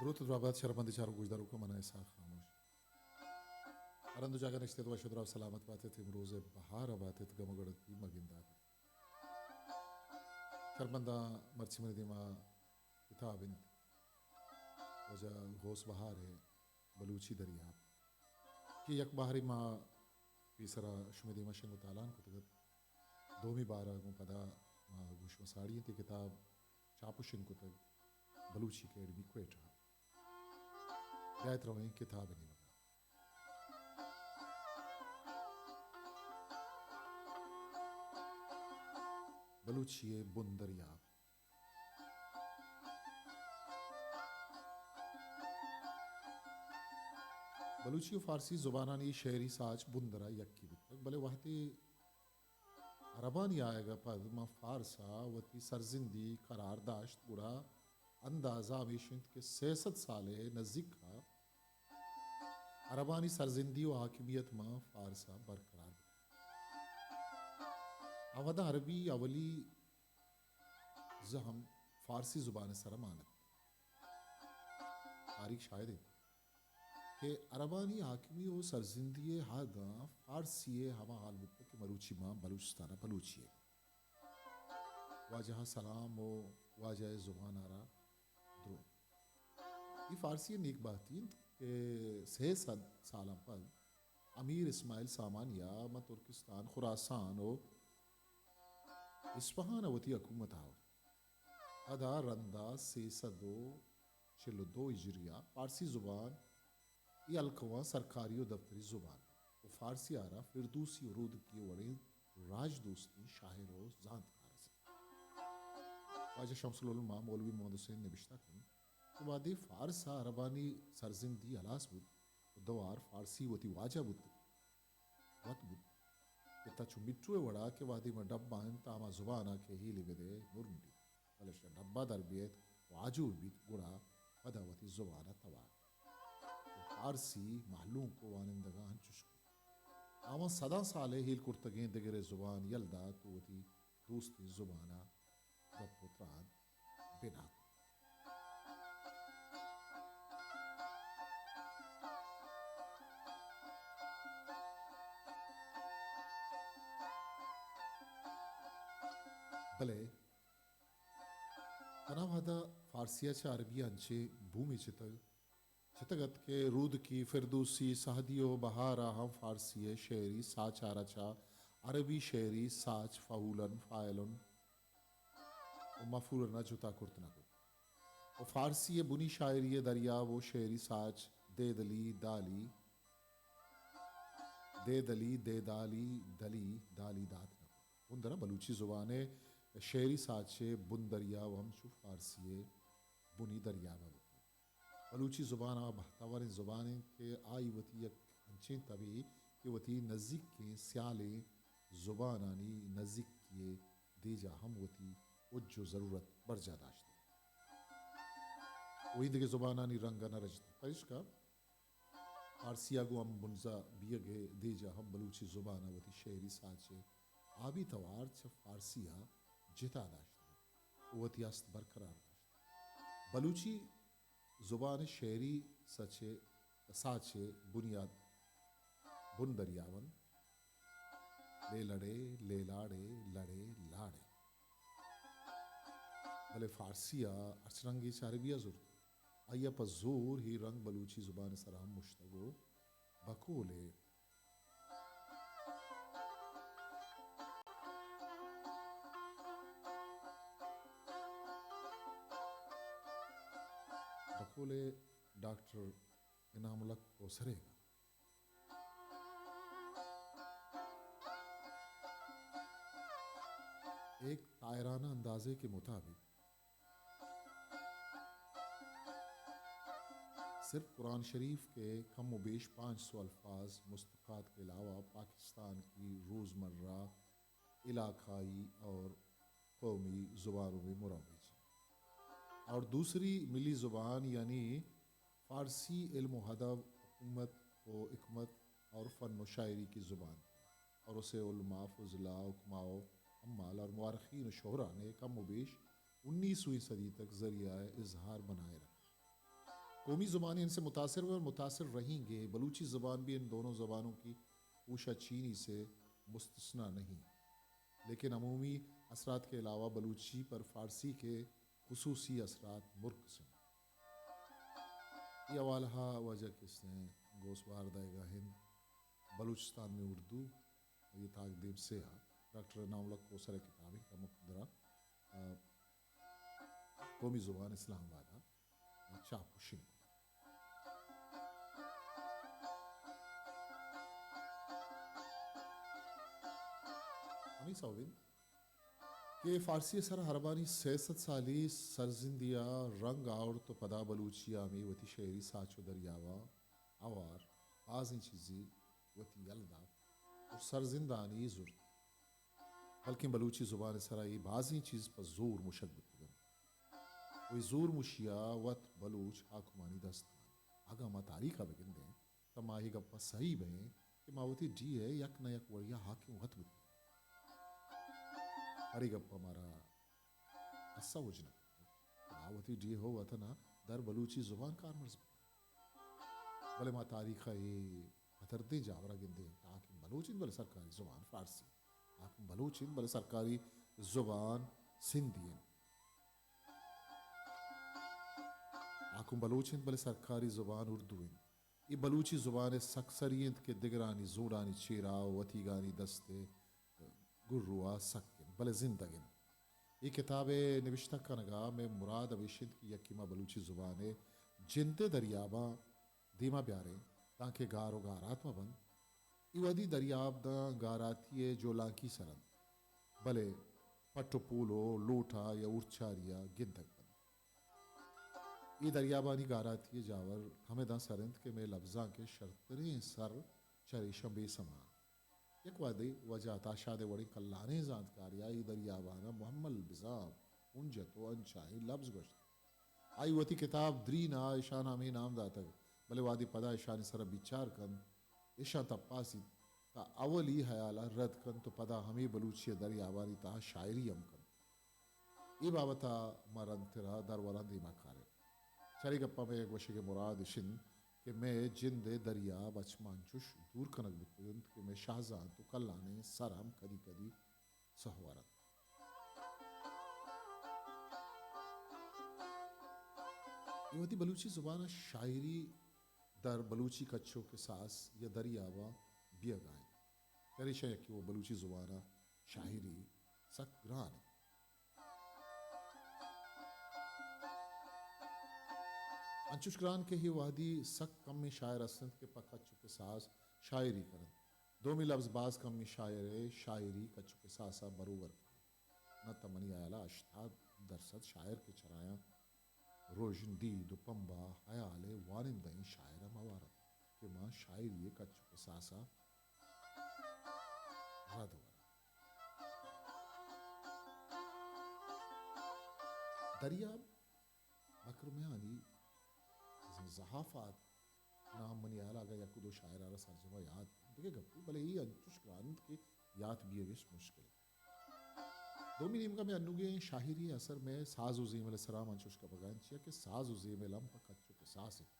دروت و درابات شرمند چاروک گوشداروکاں، من اسحاق خاموش۔ ہر ہند و جاگہ نشتت وش و درا و سلامت باتت، امروز بہار باتت، گم و گڑتی مگندات۔ شرمنداں، مرچی منی دیما کتاب انت، واجہ غوث بہار ءِ بلوچی دریاب، کہ یک بہرے ما پیسرا شمئے دیما شنگ و تالان کتگ ات۔ دومی بار ءَ گوں پدا ما گوں شما ساڑی انت۔ اے کتاب چاپ و شنگ کتگ بلوچی اکیڈمی کوئٹہ۔ بیایت رویں کتاب ءِ نیمگ ءَ۔ بلوچی ءِ بن دریاب۔ بلوچی و فارسی زبانانی شعری ساچ بندرا یکے بوتگ، بلے وہدے عربانی آیگ ءَ پد ماں فارس ءَ وتی سرزندی قرار داشت، گڑا اندازہ ہمیش انت کہ سئے سد سال ءِ نزیک ءَ عربانی سرزندی و حاکمیت ماں فارس ءَ برقرار بوت۔ آ وہدا عربی اولی زہم فارسی زبان ءِ سرا مان ات۔ تاریخ شاہد انت کہ عربانی حاکمی و سرزندی ءِ ہاداں فارسی ءِ ہما حال بوتگ کہ مروچی ماں بلوچستان ءَ بلوچی ءِ۔ واجہ ءَ سلام و واجہ ءِ زبان ءَ را درود۔ اے فارسی ءِ نیک بہتی انت کہ سئے سد سالاں پد امیر اسماعیل سامانی ءَ ماں ترکستان، خراسان و اصفہان ءَ وتی حکومت ءَ آورت۔ پدا رندا سئے سد و چل و دو ہجری ءَ فارسی زبان اے ہلکواں سرکاری و دفتری زبان و فارسی ءَ را فردوسی و رودکی ءِ وڑیں راجدوستیں شاعر و زانتکار است۔ واجہ شمس العلماء مولوی محمد حسین نبشتہ کنت کہ وہدے فارس ءَ عربانی سرزندی ہلاس بوت و دوار فارسی وتی واجہ بوت، وت بوت کہ تچ و مٹو ءِ وڑا کہ وہدے ما ڈبہ انت، ہما زبان ءَ کہ ہیلے بدئے نرم بیت، بلے شہ ڈبہ در بیت و آجو بیت، گڑا پدا وتی زبان ءَ توار۔ و فارسی مہلوک و وانندگاں انچش کت۔ آواں سداں سال ءِ ہیل کرتگیں دگرے زبان یل دات و وتی دوستیں زبان ءَ گپ و تران بنا کت۔ بلے تنا وہدا فارسی ءَ چہ عربی ءَ انچیں بومے چتگ، چتگ ات کہ رودکی، فردوسی، سعدی و بہار ءَ ہم فارسی ءِ شعری ساچ ءَ را چہ عربی شعری ساچ فعولن، فاعلن و مفعولن ءَ جتا کرت نہ کت و فارسی ءِ بنی شاعری ءِ دریاب و شعری ساچ دیدلی، دالی، دیدلی، دیدالی، دلی، دالی دات نہ کت۔ بندرا بلوچی زبان ءِ شعری ساچ ءِ بن دریاب ہم چو فارسی ءِ بنی دریاب ءَ بوتگ۔ بلوچی زبان آ بہتاوریں زبان انت کہ آئی وتی یک انچیں تبے کہ وتی نزیکیں سیالیں زبانانی نزیکی ءِ دیجا ہم وتی اج و ضرورت برجاہ داشتگ و ایندگہ زبانانی رنگ ءَ نہ رجتگ۔ پریشکا فارسی ءَ گوں ہم بنزہ بیگ ءِ دیجا ہم بلوچی زبان ءَ وتی شعری ساچ ءِ آبی توار چہ فارسی ءَ جتا داشتگ و وتی است برقرار داشتگ۔ بلوچی زبان ءِ شعری سچ ءِ، ساچ ءِ بنیاد بن دریاب انت۔ لیلڑے، لیلاڑے، لڑے، لاڑے۔ بلے فارسی ءَ ہرچ رنگے چہ عربی ءَ زرت، آئی ءَ پہ زور اے رنگ بلوچی زبان ءِ سرا ہم مشتگ و بقول ءِ بقول ءِ ڈاکٹر انعام الحق کوثر ءِ ایک تائرانہ اندازے کے مطابق صرف قرآن شریف کے کم و بیش پانچ سو الفاظ مشتقات کے علاوہ پاکستان کی روزمرہ علاقائی اور قومی زبانوں میں مروج ہیں۔ اور دوسری ملی زبان یعنی فارسی علم و ادب، حکومت و حکمت اور فن و شاعری کی زبان، اور اسے علماء، فضلاء، حکماء و حمال اور مورخین و شعراء نے کم و بیش انیسویں صدی تک ذریعہ اظہار بنائے رکھا۔ قومی زبانیں ان سے متاثر ہوئے اور متاثر رہیں گے۔ بلوچی زبان بھی ان دونوں زبانوں کی پوشہ چینی سے مستثنی نہیں، لیکن عمومی اثرات کے علاوہ بلوچی پر فارسی کے خصوصی اثرات مرکز ہیں۔ یہ حوالہ واجہ کسیں گوس بار دائے گا ہند بلوچستان میں اردو، یہ تاک دیم سے ہا ڈاکٹر انعام الحق کوسر ءِ کتابے کمک درا، آ، قومی زبان اسلام آباد ءَ چاپ و شنگ۔ ہمے سوب انت کہ فارسی ءِ سرا عربانی سئے سد سالی سرزندی ءَ رنگ آورت و پدا بلوچی ءَ ہمے وتی شعری ساچ و دریاباں ہوار بازیں چیزے وتی یل دات و سرزندانی زرت۔ بلکیں بلوچی زبان ءِ سرا اے بازیں چیز پہ زور مشگ بوتگ انت و اے زور مشی ءَ وت بلوچ حاکمانی دست مان۔ اگاں ما تاریخ ءَ بگندیں تہ ما اے گپ ءَ سہی بئیں کہ ما وتی ڈیھ ءِ یک نہ یک وڑے ءَ حاکم وت بوتیں۔ پر اے گپ ءَ مارا کس ءَ وج نہ کتگ۔ ما وتی ڈیھ ءُ وطن ءَ در بلوچی زبان کارمرز بوتیں۔ بلے ما تاریخ ءَ اے پتردیں جاور ءَ گندیں کہ حاکم بلوچ انت بلے سرکاری زبان فارسی۔ حاکم بلوچ انت بلے سرکاری زبان سندھی انت۔ حاکم بلوچ انت بلے سرکاری زبان اردو انت۔ اے بلوچی زبان ءِ سک سری انت کہ دگرانی زونڈانی چیرا و وتیگانی دست ءِ گروا سک انت، بلے زندگ انت۔ اے کتاب ءِ نبشتہ کنگ ءَ مئے مراد ہمیش انت کہ یکے ما بلوچی زبان ءِ جند ءِ دریاباں دیما بیاریں، تانکہ گار و گارات مہ بنت۔ اے وہدی دریاب داں گاراتی ءِ جولانکی سر انت، بلے پٹ و پول و لوٹا یا اورچاری ءَ گندگ بنت۔ اے دریابانی گاراتی ءِ جاور ہمے داں سر انت کہ مئے لبزانک ءِ شرتریں سر چریشاں بے سما انت۔ یک وہدے واجہ عطا شاد ءِ وڑیں کلانیں زانتکارے ءَ اے دریابان ءَ مہمل، بزاں، پنجت و انچائیں لبز گوشت۔ آئی وتی کتاب درین ءَ اشان ءَ ہمے نام داتگ، بلے وہدے پدا اشانی سرا بچار کنت، اشاں تپاسیت، تہ اولی ہیال ءَ رد کنت و پدا ہمے بلوچی ءِ دریابانی تہا شاعری ہم کنت۔ اے بابت ءَ ما رندتر ءَ درور آں دیما کاریں۔ چرے گپ ءَ مئے گوشگ ءِ مراد اش انت کہ مئے جند ءِ دریاب اچ ما انچوش دور کنگ بوتگ انت کہ مئے شہزانت و کلانیں سر ہم کدی کدی سہور انت۔ اے وہدی بلوچی زبان ءَ شاعری در بلوچی کچ و کساس یا دریاباں بیگ ءَ انت۔ چریشاں یکے و بلوچی زبان ءَ شاعری سک گران انت۔ انچوش گران کہ اے وہدی سک کمیں شاعر است انت کہ پہ کچ و کساس شاعری کن انت۔ دومی لبز، باز کمیں شاعر ءِ شاعری کچ و کساس ءَ بروبر کن انت۔ نہ تہ منی ہیال ءَ ہشتاد درسد شاعر کہ چرایاں رژن، دید و پمبا ہیال ءِ وانندہیں شاعر ہم ہوار انت کہ ماں شاعری ءِ کچ و کساس ءَ رد ورا۔ دریاب مکرمیانی زحافات نام منی ہیال ءَ اگاں یک و دو شاعر ءَ را سرجم ءَ یات انت، دگہ گپے، بلے اے انچوش گران انت کہ یات بیگ اش مشکل انت۔ دومی نیمگ ءَ مئے انوگیں شاعری ءِ اثر مئے ساز و زیمل ءِ سرا ہم انچوش کپگ ءَ انت، چیا کہ ساز و زیمل ہم پہ کچ و کساس انت۔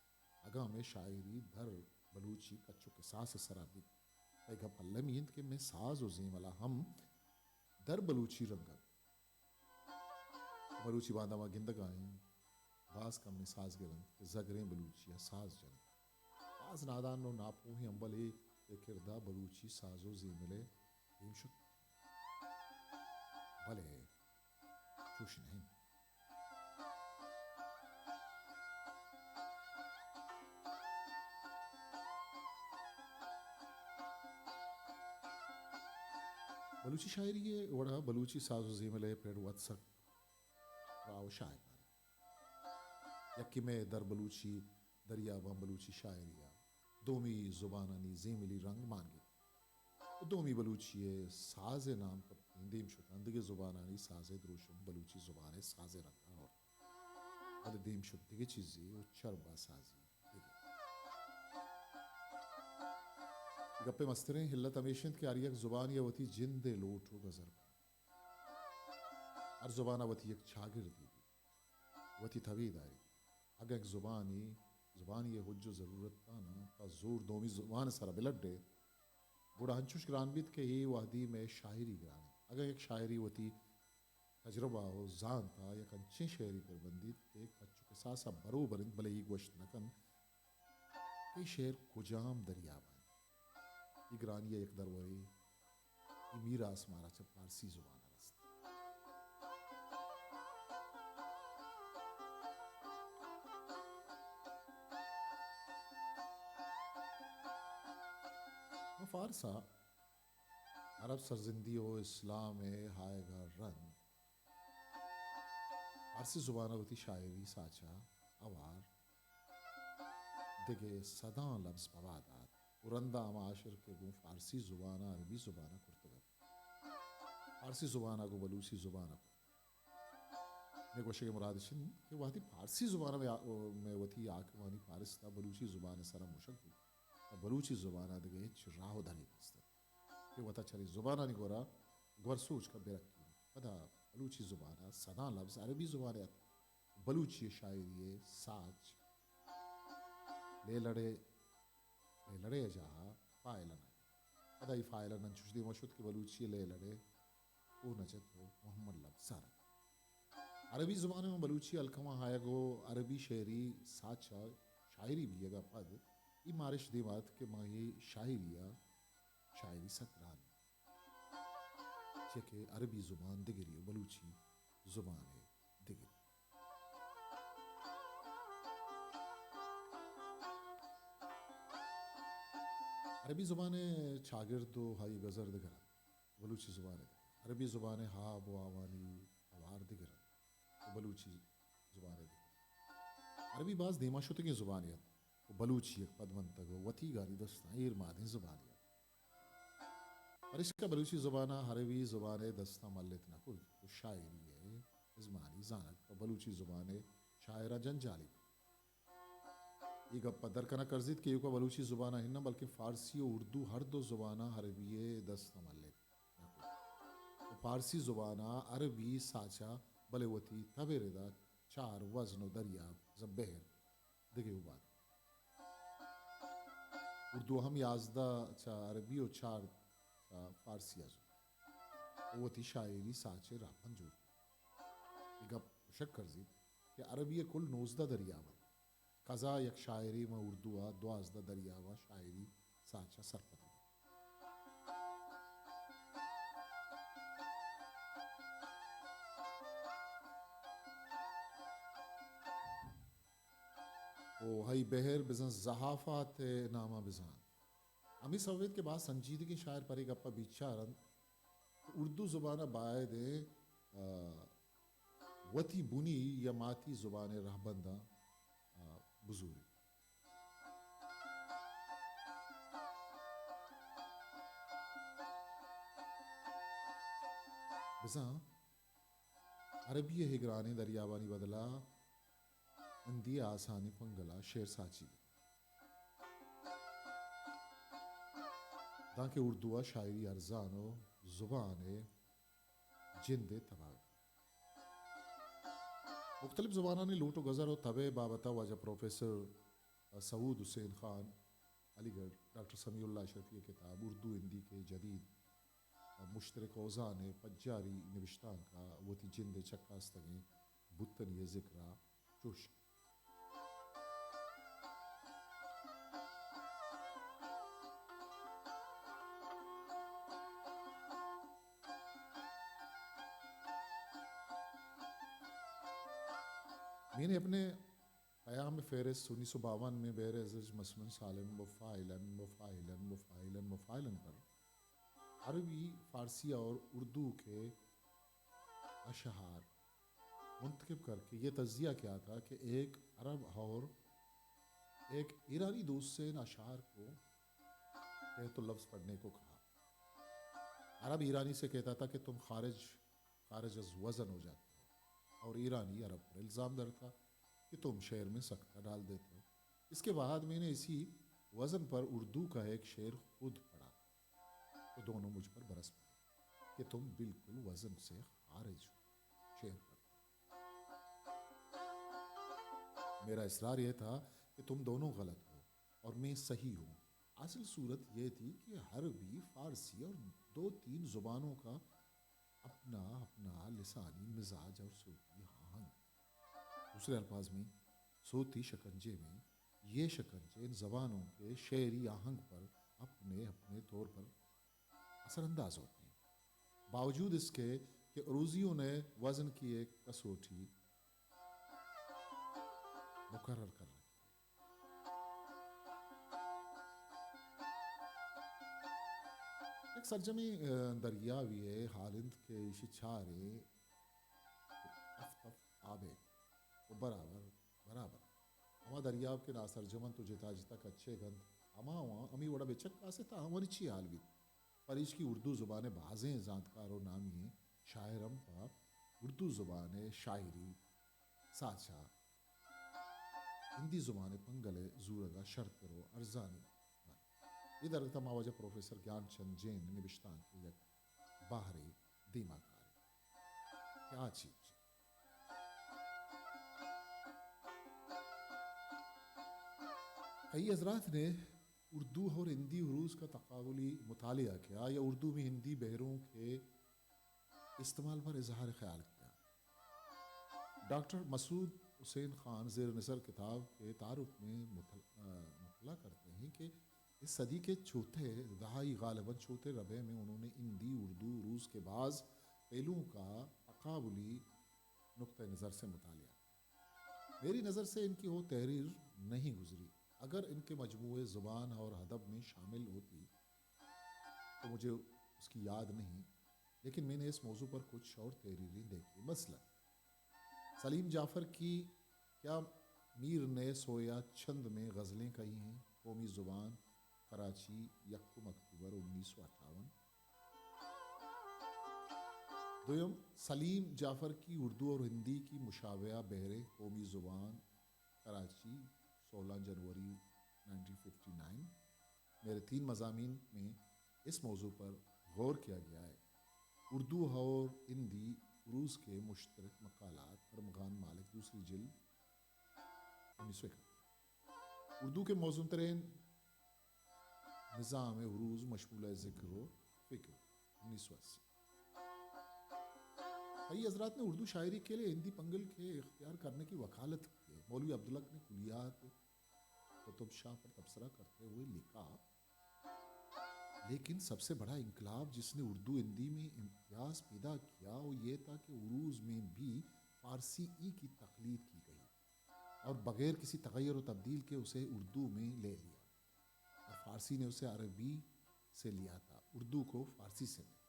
اگاں مئے شاعری در بلوچی کچ و کساس ءِ سرا بیت، تہ اے گپ المی انت کہ مئے ساز و زیمل ءَ ہم در بلوچی رنگ ءَ بیت۔ مروچی باندا ما گندگ ءَ ایں، باز کمیں سازگر انت کہ زگریں بلوچی ءَ ساز جنت۔ باز نادان و ناپوہیں ہمبلے اے کرد ءَ بلوچی ساز و زیمل ءِ دیم شت۔ بلے چوش نہ انت۔ بلوچی شاعری ءِ وڑا بلوچی ساز و زیمل ءِ پڑ وت سک پراہ و شاہکار انت۔ یکے مئے در بلوچی دریاباں بلوچی شاعری ءَ دومی زبانانی زیملی رنگ مان گپت۔ و دومی بلوچی ءِ ساز ءِ نام کپتیں دیم شتاں، دگہ زبانانی ساز ءِ دروشم بلوچی زبان ءِ ساز ءِ رنگ ءَ آورت۔ بلے دیم شت دگہ چیزے و چربا سازی دگہ۔ گپ ءِ مستریں علت ہمیش انت کہ ہر یک زبانے ءَ وتی جند ءِ لوٹ و گزر بیت۔ ہر زبان ءَ وتی یک چاگردے بیت، وتی تبے داریت۔ اگاں یک زبانے زبانی ءِ حج و ضرورتاناں پہ زور دومی زبان ءِ سرا بلڈ ایت، گڑا انچوش گران بیت کہ اے وہدی مئے شاعری گران انت۔ اگاں یک شاعری وتی تجربہ و زانت ءَ یک انچیں شعرے پر بندیت کہ کچ و کساس ءَ بروبر انت، بلے اے گوشت نہ کنت کہ اے شعر کجام دریاب ءَ انت۔ اے گرانی ءِ یک درورے، اے میراث مارا چہ پارسی زبان ءَ رست۔ ما فارس ءَ عرب سرزندی و اسلام ءِ آیگ ءَ رند فارسی زبان ءَ وتی شاعری ساچ ءَ ہوار دگہ صداں لبز پوا دات و رندا ہما اشر کہ گوں فارسی زبان ءَ عربی زبان ءَ کرتگ ات، فارسی زبان ءَ گوں بلوچی زبان ءَ کرتگ۔ مئے گوشگ ءِ مراد اش انت کہ وہدے فارسی زبان ءَ مئے، مئے وتی حاکمانی فارس ءَ بلوچی زبان ءِ سرا مشگ بوت، تہ بلوچی زبان ءَ دگہ ہچ راہ و درے نیست ات کہ وتا چرے زبانانی گورا گور سوچ کا برکین۔ پدا بلوچی زبان ءَ صداں لبز عربی زبان ءَ ات۔ بلوچی شاعری ءِ ساچ لیلڑے، لیلڑے ءِ جاہ ءَ فاعلن ءَ۔ پدا اے فاعلن انچوش دیما شت کہ بلوچی لیلڑے کوہ نجت و محمد لبزار ات۔ عربی زبان ءَ ماں بلوچی الکماں آیگ و عربی شعری ساچ ءَ شاعری بیگ ءَ پد اے مارش دیما ات کہ ماں اے شاعری ءَ شاعری سک گران انت، چیا کہ عربی زبان دگرے و بلوچی زبان ءِ دگرے۔ عربی زبان ءِ چاگرد و آئی گزر دگر انت، بلوچی زبان ءِ دگر۔ عربی زبان ءِ آب و آوانی ہوار دگر انت و بلوچی زبان ءِ دگر۔ عربی باز دیما شتگیں زبانے ات و بلوچی یک پدمنتگ و وتیگانی دستاں ایر مادیں زبانے ات۔ پرشکا بلوچی زبان ءَ عربی زبان ءِ دستاں ملت نہ کت و شاعری ءِ ازمانی زانگ پہ بلوچی زبان ءِ شاعراں جنجالی بوت۔ اے گپ ءَ در کنگ کرزیت کہ ایوکا بلوچی زبان ءَ ہناں بلکیں فارسی و اردو ہر دو زباناں عربی ءِ دستاں ملت نہ کت و فارسی زبان ءَ عربی ساچ ءَ بلے وتی تب ءِ ردا چار وزن و دریاب، بزاں بحر، دگہ اوبات۔ اردو ہم یازدہ چہ عربی و چار چہ فارسی ءَ زرت و وتی شاعری ساچ ءِ راہپن جوڑ کت۔ اے گپ گوشگ کرزیت کہ عربی ءِ کل نوزدہ دریاب انت۔ کزا یک شاعرے ماں اردو ءَ دوازدہ دریاباں شاعری ساچ ءَ سرپد انت۔ او ہئی بحر بزاں زحافات ءِ نام ءَ بزانت۔ ہمے سوب انت کہ باز سنجیدگیں شاعر پرے گپ ءَ بیچار انت کہ اردو زبان ءَ باید انت، آ، وتی بنی یا ماتی زبان ءِ رہبنداں، آ، بزوری۔ بزاں عربی ءِ گرانیں دریابانی بدلا ہندی ءِ آسانیں پنگلا شعر ساچی بیت، دانکہ اردو ءَ شاعری ارزان و زبان ءِ جند ءِ تباہ۔ مختلف زبانانی لوٹ و گزر و تب ءِ بابت ءَ واجہ پروفیسر سعود حسین خان علی گڑھ، ڈاکٹر سمیع اللہ اشرفی ءِ کتاب اردو ہندی کے جدید مشترک اوزان ءِ پجاری نبشتانک ءَ وتی جند ءِ چکاستگیں بوتنی ءِ ذکر ءَ چوش۔ میں نے اپنے پیام فہرست انیس سو باون میں بحر ازج مسمن سالم مفاعلن، مفاعلن، مفاعلن، مفاعلن پر عربی، فارسی اور اردو کے اشعار منتخب کر کے یہ تجزیہ کیا تھا کہ ایک عرب اور ایک ایرانی دوست سے ان اشعار کو تحت اللفظ پڑھنے کو کہا۔ عرب ایرانی سے کہتا تھا کہ تم خارج، خارج از وزن ہو جاتے ہو، اور ایرانی عرب پر الزام دھرتا کہ تم شعر میں سکتہ ڈال دیتے ہو۔ اس کے بعد میں نے اسی وزن پر اردو کا ایک شعر خود پڑھا۔ تو دونوں مجھ پر برس پڑے کہ تم بالکل وزن سے خارج ہو۔ شعر پر میرا اصرار یہ تھا کہ کہ تم دونوں غلط ہو اور میں صحیح ہوں۔ اصل صورت یہ تھی کہ عربی، فارسی اور دو تین زبانوں کا اپنا اپنا لسانی مزاج اور صوتی آہنگ۔ دوسرے الفاظ میں، صوتی شکنجے میں یہ شکنجے ان زبانوں کے شعری آہنگ پر اپنے اپنے طور پر اثر انداز ہوتے ہیں، باوجود اس کے کہ عروضیوں نے وزن کی ایک کسوٹی مقرر کر رکھی ہے۔ یک سرجمیں، ء، دریاوے ء حال انت کہ ایشی چاریں ہفت ہفت آبے و برابر برابر۔ ہما دریاب کہ ناسرجم انت و جتا جتا کچے گنت، ہما وان ہمی وڑا بچکاسے تا آوانی چی حال بیت؟ پریشکی اردو زبان ء بازیں زانتکار و نامی ئیں شاعر ہم پہ اردو زبان ء شاعری ساچا ہندی زبان ء پنگل ء زورگ ء شرتر و ارزانی بنت۔ اے درگت ء ما واجہ پروفیسر گیان چند جین ء نبشتانک ء یک بہرے دیما کاریں کہ آ چی چی۔ کئی حضرات نے اردو اور ہندی عروض کا تقابلی مطالعہ کیا یا اردو میں ہندی بحروں کے استعمال پر اظہار خیال کیا۔ ڈاکٹر مسعود حسین خان زیر نظر کتاب کے تعارف میں مطل-، آ، مطلع کرتے ہیں کہ اس صدی کے چوتھے دہائی، غالباً چوتھے ربع میں انہوں نے ہندی، اردو، عروض کے بعض پہلوؤں کا تقابلی نقطہ نظر سے مطالعہ۔ میری نظر سے ان کی وہ تحریر نہیں گزری۔ اگر ان کے مجموعے زبان اور ادب میں شامل ہوتی تو مجھے اس کی یاد نہیں، لیکن میں نے اس موضوع پر کچھ اور تحریریں دیکھی۔ مثلاً سلیم جعفر کی کیا میر نے سویا چند میں غزلیں کہی ہیں؟ قومی زبان، کراچی، یکم اکتوبر انیس سو اٹھاون۔ دویم، سلیم جعفر کی اردو اور ہندی کی مشابہہ بحریں، قومی زبان، کراچی، سولہ جنوری نائنٹین ففٹی نائن۔ میرے تین مضامین میں اس موضوع پر غور کیا گیا ہے۔ اردو اور ہندی عروض کے مشترک مقالات، ارمغان مالک، دوسری جلد، انیس سو اکہتر۔ اردو کے موزوں ترین نظام عروض، مشمول ذکر و فکر، انیس سو اسی۔ کئی حضرات نے اردو شاعری کے لیے ہندی پنگل کے اختیار کرنے کی وکالت کی ہے۔ مولوی عبدالحق نے کلیات قطب شاہ پر تبصرہ کرتے ہوئے لکھا، لیکن سب سے بڑا انقلاب جس نے اردو ہندی میں امتیاز پیدا کیا، وہ یہ تھا کہ عروض میں بھی فارسی ای کی تقلید کی گئی اور بغیر کسی تغیر و تبدیل کے اسے اردو میں لے لیا اور فارسی نے اسے عربی سے لیا تھا، اردو کو فارسی سے نہیں۔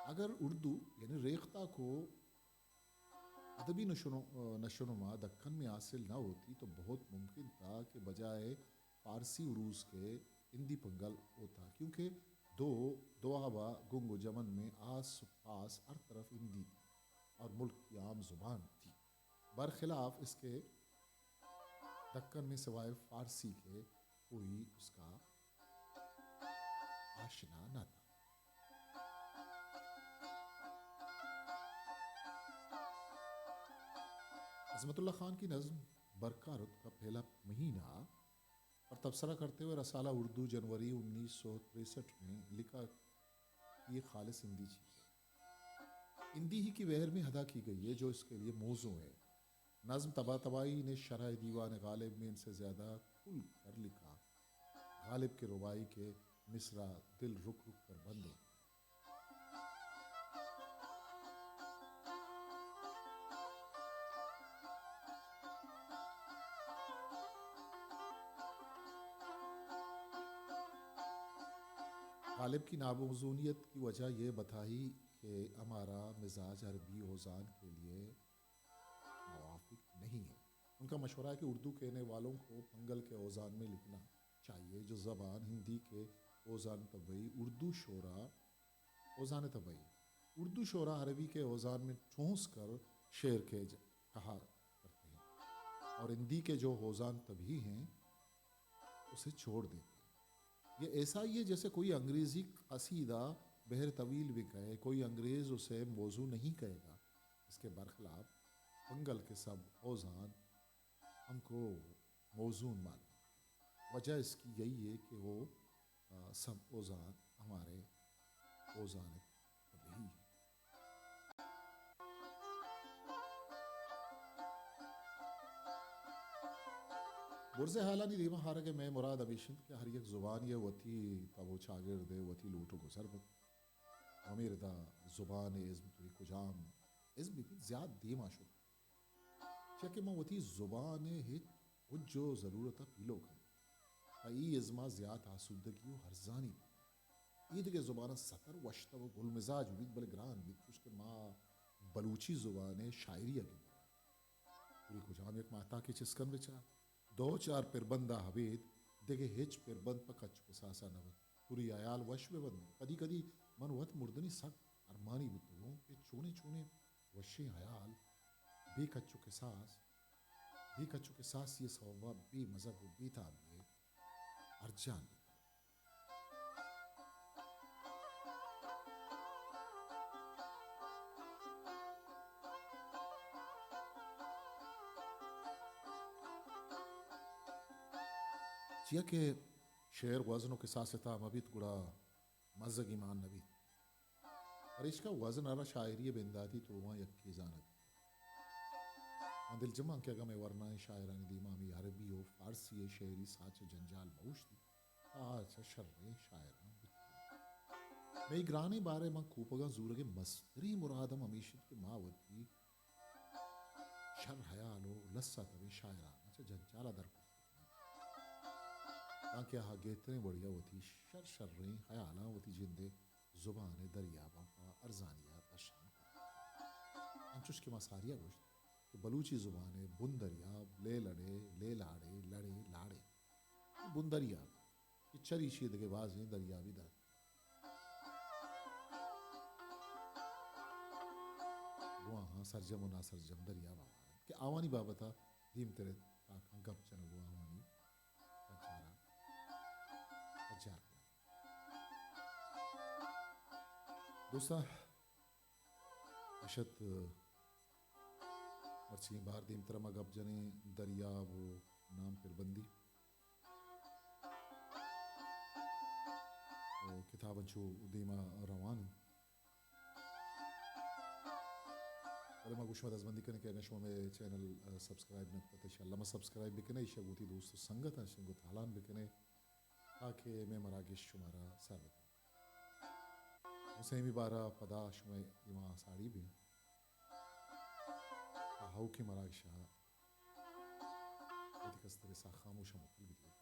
اگر اردو، یعنی ریختہ کو ادبی نشو-، نشوونما دکن میں حاصل نہ ہوتی تو بہت ممکن تھا کہ بجائے فارسی عروض کے ہندی پنگل ہوتا، کیونکہ دو دوآبہ گنگ و جمن میں آس پاس ہر طرف ہندی تھی اور ملک کی عام زبان تھی۔ برخلاف اس کے دکن میں سوائے فارسی کے کوئی اس کا آشنا نہ تھا۔ عظمت اللہ خان کی نظم برکا رت کا پہلا مہینہ پر تبصرہ کرتے ہوئے رسالہ اردو جنوری انیس سو تریسٹھ میں لکھا کہ یہ خالص ہندی چیز ہے، ہندی ہی کی بحر میں ادا کی گئی ہے جو اس کے لیے موزوں ہے۔ نظم طبع طباعی نے شرح دیوان غالب میں ان سے زیادہ کھل کر لکھا۔ غالب کے رباعی کے مصرع دل رک رک کر بند ہوتے ہیں۔ غالب کی ناموزونیت کی وجہ یہ بتائی کہ ہمارا مزاج عربی اوزان کے لیے موافق نہیں ہے۔ ان کا مشورہ ہے کہ اردو کہنے والوں کو پنگل کے اوزان میں لکھنا چاہیے، جو زبان ہندی کے اوزان طبعی، اردو شعرا اوزان طبعی، اردو شعرا عربی کے اوزان میں ٹھونس کر شعر کے ج-، کہا کرتے ہیں، اور ہندی کے جو اوزان طبعی ہیں، اسے چھوڑ دیتے ہیں۔ یہ ایسا ہی ہے جیسے کوئی انگریزی قصیدہ بحر طویل بھی کہے، کوئی انگریز اسے موزوں نہیں کہے گا۔ اس کے برخلاف پنگل کے سب اوزان ہم کو موزون معلوم۔ وجہ اس کی یہی ہے کہ وہ، آ، سب اوزان ہمارے اوزان طبیعی ہیں۔ برز ءِ ہالانی دیما آرگ ءِ مئے مراد ہمیش انت کہ ہر یک زبانے ءَ وتی تب و چاگرد ءَ وتی لوٹ و گزر بنت۔ ہمے ردا زبان ءِ ازم توری کجام ازم بہ بیت زیات دیما شت، چیا کہ من وتی زبان ءِ ہچ کج و ضرورت ءَ پیلو کنت، پہ اے ازم ءَ زیات آسودگی و ارزانی بیت۔ اے دگہ زباناں ستر وشتر و گل مزاج بیت، بلے گران بیت، چوش کہ ما بلوچی زبان ءِ شاعری ءَ گندیں۔ توری کجام یک ماہتاکے چست کن بچار، دو چار پربند ءَ ابید دگہ ہچ پربند پہ کچ و کساس ءَ نہ بنت۔ توری ہیال وش بہ بنت۔ کدی کدی من وت مردنی سک ارمانی بوتگوں کہ چونیں چونیں وشیں ہیال بے کچ و کساس، بے کچ و کساسی ءِ سوب ءَ بے مزگ و بے تابی ءَ ارجان بیت۔ چیا کہ شعر گوزن و کساس ءِ تہا مہ بیت، گڑا مزگی مان نہ بیت۔ پریشکا وزن ءَ را شاعری ءِ بنداتی توباں یکے زانگ۔ من دلجماں کہ اگاں مئے ورنائیں شاعرانی دیما ہمے عربی و فارسی ءِ شعری ساچ ءِ جنجال مہ اوشتی، آ چہ شریں شاعراں بوت۔ مئے گرانیں بار ءَ من کوپگاں زورگ ءِ مستریں مراد ہم ہمیش انت کہ ما وتی شر ہیال و لس ءَ تبیں شاعراناں چہ جنجال ءَ در کت بکناں، تانکہ آہاں گہتریں وڑے ءَ وتی شر شریں ہیالاں وتی جند ءِ زبان ءِ دریاباں پہ ارزانی ءَ درشان کنت۔ انچوش کہ ما ساری ءَ گوشت کہ بلوچی زبان ءِ بن دریاب، لے لڑے، لے لاڑے، لڑے لاڑے۔ اے بن دریاب کہ چریشی دگہ بازیں دریابی در گوں آہاں سرجم و ناسرجم دریاب ہوار انت کہ آوانی بابت ءَ دیمتر ءِ تاکاں گپ جنگ و آوانی پجار ءَ پجار کنگ۔ دوستاں، اشت مرچی بار دیمتر ءَ ما گپ جنیں دریاب و نام پربندی۔ و کتاب انچو دیما روان انت۔ بلے ما گوں شما دزبندی کنیں کہ اگاں شما مئے چینل، ءَ، سبسکرائب نہ کتگ، انشاءاللہ ما سبسکرائب بکنیں، ایشی ءَ گوں وتی دوست و سنگتاں شنگ و تالان بکنیں، تاکہ مئے مراگش شمارا سر بکنت۔ و سیمی بارا پدا شمئے دیما ساڑی بیں۔ آ ہئوکیں مراگشا وتی کستر ساہ خاموشا مکل بگیت۔